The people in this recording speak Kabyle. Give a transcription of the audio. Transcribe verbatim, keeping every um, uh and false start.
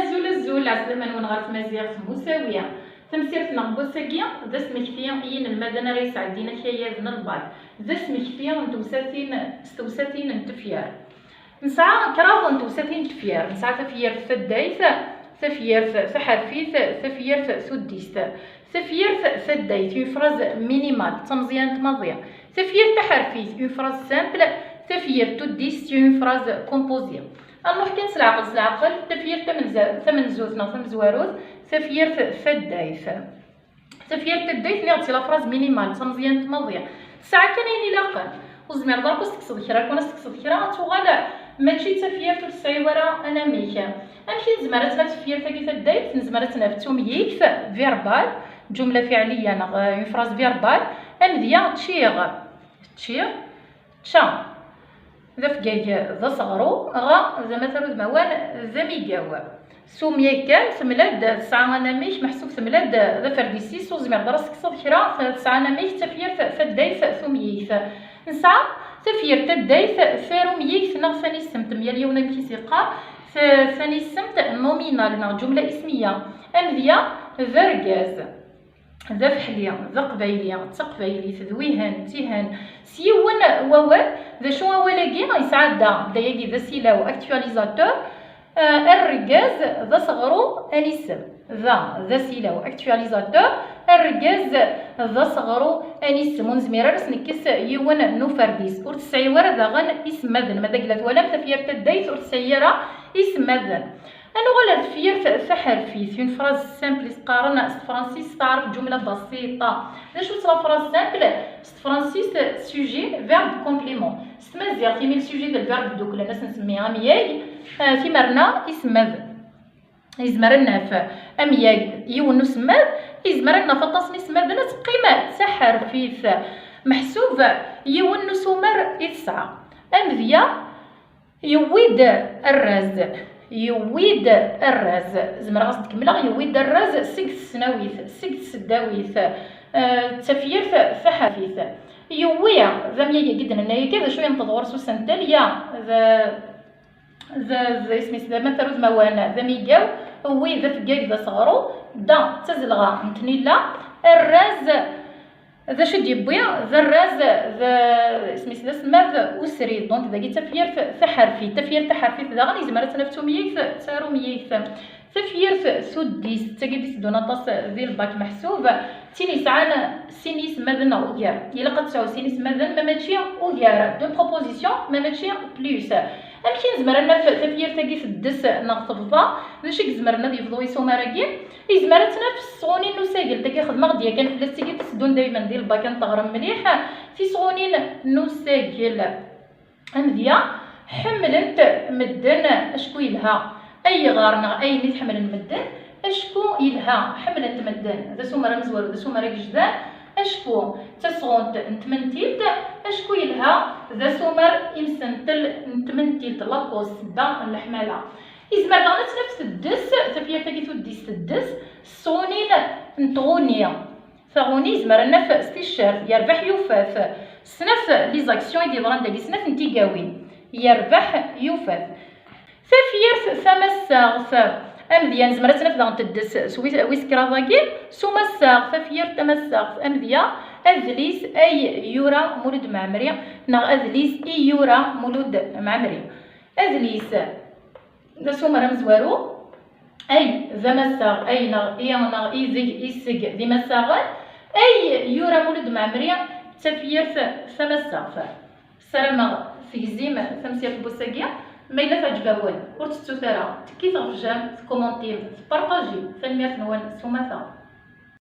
Azul, azul, ɛeslama-nwen ɣer tmaziɣt Musawi. Tamsirt-nneɣ n wass-agi d asmekti i yinelmaden ara yesɛeddin akayad n lbak. D asmekti n tewsatin, s tewsatin n tefyar. Nesɛa kraḍ n tewsatin n tefyar. Nesɛa tafyirt taddayt, tafyirt taḥerfit, tafyirt tuddist. Tafyirt taddayt, une phrase minimale, d tameẓyant maḍi. Tafyirt taḥerfit, une phrase simple. Tafyirt tuddist, une phrase composée. Ad nruḥ kan s leɛqel, s leɛqel. Tafyirt tamenza-, tamenzut neɣ tamezwarut, tafyirt taddayt. Tafyirt taddayt, nniɣ-d, c'est la phrase minimale, d tameẓyant maḍi. Tesɛa kan ayen ilaqen. Ur tezmireḍ ara ad s-tekkseḍ kra, akken ad s-tekkseḍ kra, ad tuɣal mačči d tafyirt, ur tesɛi ara anamek. Amek i nezmer ad tt-naf tafyirt-agi taddayt? Nezmer ad tt-naf d tumyigt, verbale, ǧumla fiɛliya neɣ, euh, une phrase verbale. Amedya, ččiɣ. Ččiɣ. Čča. D afeggag d aseɣru, ɣa d amatar udmawan d amigaw. S umyag kan, temlal-d, tesɛa anamek, meḥsub temlal-d d aferdis-is, ur tezmireḍ ara ad s-tekkseḍ kra, tesɛa anamek, d tafyirt taddayt tumyigt. Nesɛa tafyirt taddayt tarumyigt neɣ tanisemt, yal yiwen amek i s-yeqqar, ta-, tanisemt nominale neɣ ǧumla ismiya. Amedya d argaz. D afeḥli, d aqbayli, d taqbaylit, d wihen, d tihen. S yiwen wawal, d acu awal-agi? Yesɛa da, da-agi d asilaw, actualisateur, eh, argaz d aseɣru anisem. Da, d asilaw, actualisateur, argaz d aseɣru anisem. Ur nezmir ara ad s-nekkes yiwen n uferdis. Ur tesɛi ara daɣen isemmaden. Ma d agla twalam, tafyirt taddayt ur tesɛi ara isemmaden. Ad nuɣal ar tefyirt taḥerfit, une phrase simple i s-qqaren s tefransist, taɛrabt ǧumla basita. D acu-tt la phrase simple? S tefransist, sujet, verbe, complément. S tmaziɣt, imi le sujet d le verbe dduklen, ad s-nsemmi amyag, eh, timerna, isemmaden. Yezmer ad naf amyag, yiwen n usemmad, yezmer ad naf aṭas n isemmaden, ad teqqim d taḥerfit, meḥsub yiwen n usumer i tesɛa. Amedya, yewwi-d arraz. Yewwi-d arraz. Zemreɣ ad s-d-kemmleɣ. Yewwi-d arraz seg tesnawit, seg tseddawit. Eh, d tafyirt taḥerfit. Yewwi, d amyag i d-nenna akka, d acu yenṭeḍ ɣur-s usentel? Ya, d, d, d isem-is d amatar udmawan, d amigaw. Wwi, d afeggag, d aseɣru. Da, d tazelɣa n tnila. Arraz, d acu i d-yewwi? D arraz, d, isem-is d asemmad usrid. Donc, dagi d tafyirt taḥerfit. Tafyirt taḥerfit daɣen, yezmer ad tt-naf d tumyigt, d tarumyigt. Tafyirt tuddist, d tagi i d-iteddun aṭas di lbak meḥsub. D tin yesɛan sin yisemmaden neɣ ugar. Ilaq ad tesɛu sin isemmaden, ma mačči ugar. Deux propositions, ma mačči plus. Amek i nezmer ad naf tafyirt-agi teddes neɣ tebḍa? D acu i izemren ad yebḍu isumar-agi? Yezmer ad tt-naf s tesɣunin n usagel, tagi xedmeɣ-d yakan fell-as, tigi d-teddun daymen di lbak, ad n-teɣrem mliḥ. Tisɣunin n usagel. Amedya, ḥemmlen-t medden acku yelha. Ayɣer neɣ ayen i t-ḥemmlen medden? Acku yelha. Ḥemmlen-t medden. D asumer amezwaru, d asumer agejdan. Acku d tasɣunt n tmentilt. Acku yelha. D asumer imsentel n tmentilt, la cause, sebba n leḥmala. Yezmer daɣen ad tt-naf teddes, tafyirt-agi tuddist teddes, s tesɣunin n tɣuni. Taɣuni yezmer ad naf s ticcert, yerbeḥ yufat. Snat les actions i d-yeḍran dagi, snat n tigawin. Yerbeḥ yufat. Tafyirt tamassaɣt. Amedya nezmer ad tt-naf daɣen teddes s wis, wis kraḍ-agi, s umassaɣ, tafyirt tamassaɣt. Amedya, adlis ay yura Mulud Mɛemmri, neɣ adlis i yura Mulud Mɛemmri. Adlis d asumer amezwaru, ay d amassaɣ, ay neɣ i neɣ ideg, iseg d imassaɣen, ay yura Mulud Mɛemmri d tafyirt tamassaɣt. Ssarameɣ tegzim tamsirt n wass-agi. Ma yella teɛǧeb-awen, ur tettut ara, tekkit ɣef j'aime, tkumuntim, tpartajim. Tanemmirt-nwen s umata.